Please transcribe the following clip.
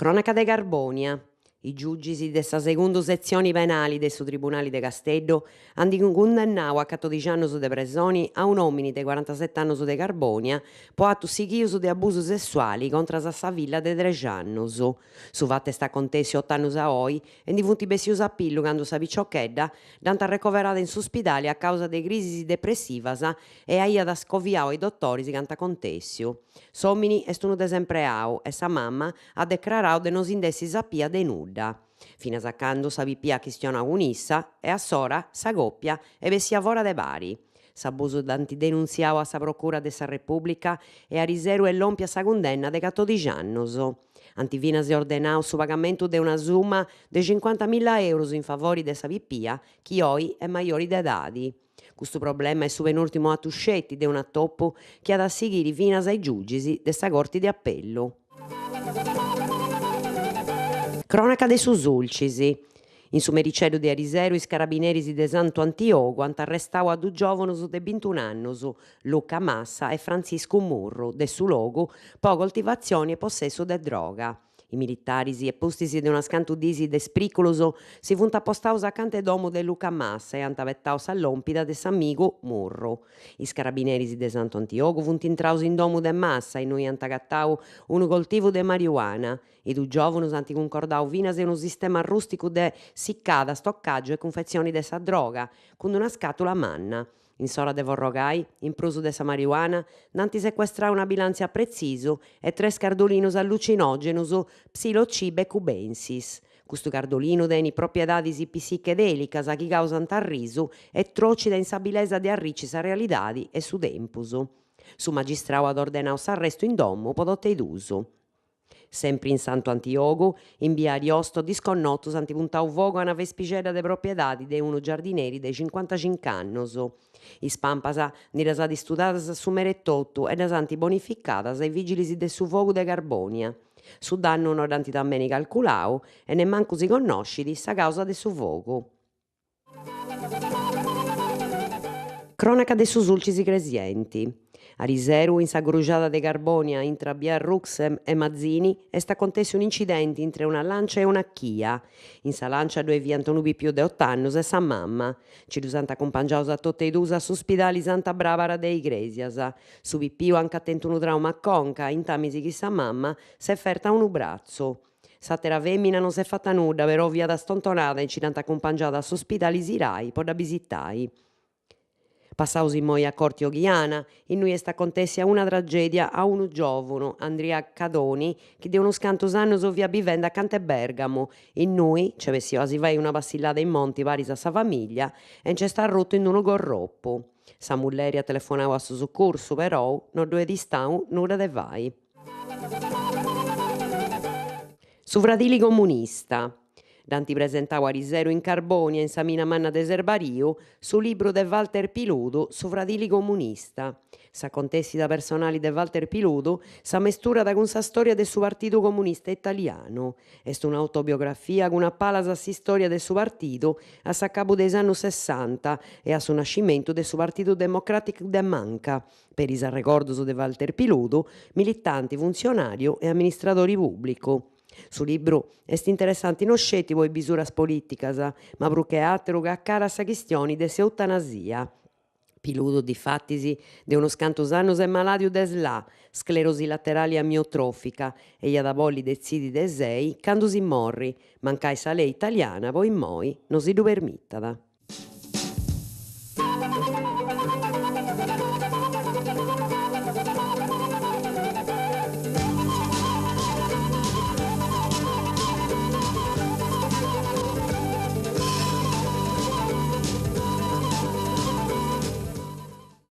Cronaca de Carbònia. Is giugis de sa segundu setzioni penali de su Tribunali de Casteddu ant cundennau a catodixi annus de presoni a un'òmini de corantaseti annus de Carbònia po atus sighius de abusu sessuali contras a sa filla de trexi annus. Su fatu est acontèssiu ot'annus a oi e ndi funt bessius a pillu candu sa piciochedda dd'ant arrecoverada in su spidali a causa de crisis depressivas e aiat scoviau a is dotoris cantu acontèssiu. S'òmini est unu desempreau e sa mama at decrarau de no si nd'essi sapia de nudda. Finas a candu sa pipia at chistionau cun issa e a s'ora sa còpia est bessia fora de pari. S'abusu dd'ant denuntziau a sa Procura de sa Repùblica e ariseru est lòmpia sa cundenna de catodixi annus. Ant finas ordenau su pagamentu de una summa de cincuantamilla eurus in favori de sa pipia chi oi est majori de edadi. Custu problema est su penùrtimu atu sceti de un'atopu chi at a sighiri finas a is giugis de sa Corti de Apellu. Crònaca de su Sulcis. In su mericeddu de ariseru is carabineris de Santu Antiogu ant arrestau a dus giòvunus de bintun'annus, Luca Massa e Frantziscu Murru, de su logu, po coltivatzioni e possessu de droga. Is militaris, a pustis de unas cantu diis de spriculus, si funt apostaus acanta 'e domu de Luca Massa e ant abetau sa lòmpida de s'amigu Murru. Is carabineris de Santu Antiogu funt intraus in domu de Massa innui ant agatau unu coltivu de mariuana. Is dus giòvunus ant cuncordau finas unu sistema rùsticu de sicada, stocàgiu e cunfetzioni de sa droga, cun una scàtula manna. In s'ora de forrogai, in prus de sa mariuana, nd'ant secuestrau una bilàntzia a pretzisu e tres cardulinus allucinògenus Psilocybe cubensis. Custu cardulinu tenit propiedadis psichedèlicas chi causant arrisu e tròcida in s'abilesa de arrici sa realidadi e su tempus. Su magistrau at ordenau s'arrestu in domu po totu e dus. Sempri in Santu Antiogu, in bia Ariosto, disconnotus ant puntau fogu a una vespixedda de propiedadi de unu giardineri de cincuantacinc'annus. Is pampas ndi ddas at istudadas su meri etotu e ddas ant bonificadas is vigilis de su fogu de Carbònia. Su dannu no dd'ant tambeni calculau e nemmancu si connoscit sa causa de su fogu. Crònaca de su Sulcis Igresienti. Ariseru, in sa cruxada de Carbònia intra bia Rux e Mazzini, est acontèssiu un'incidenti intre una Lancia e una Kia. In sa Lancia ddoi fiant unu pipiu de ot'annus e sa mamma. Nci ddus ant acumpangiaus a totu e dus a su spidali Santa Brabara de Igrèsias. Su pipiu anca at tentu unu trauma a conca, intamis chi sa mamma s'est ferta unu bratzu. S'àtera fèmina non s'est fata nudda, però fiat stontonada e nci dd'ant acumpangiada a su spidali Sirai po dda bisitai. Passaus immoi a Corti Oghiana, innui est acontèssia una tragèdia a unu giòvunu, Andria Cadoni, chi de unus cantus annus fiat bivendi acanta 'e Bèrgamu, innui nc'est bessiu a si fai una passillada in monti paris a sa famìllia e nc'est arrutu in unu gorropu. Sa mulleri at telefonau a su sucursu, perou no ddoi est istau nudda de fai. Su fradili comunista. Dd'ant presentau ariseru in Carbònia, in sa mina manna de Serbariu, su libru de Walter Piludu Su fradili comunista. S'acontèssida personali de Walter Piludu s'amesturat cun sa stòria de su Partidu Comunista Italianu. Est un'autobiografia cun a palas s'istòria de su partidu a s'acabu de is annus sessanta e a su nascimentu de su Partidu Democràticu de Manca, Peri is arregordus de Walter Piludu, militanti, funtzionàriu e amministradori pùblicu. Su libru est interessanti no sceti po is bisuras polìticas, ma prus che àteru ca acarat sa chistioni de s'eutanasia. Piludu, difatis, de unus cantus annus est malàdiu de SLA, sclerosi laterali amiotròfica, e iat a bolli detzidi de sei candu si morri, mancai sa lei italiana po immoi no si ddu permitat.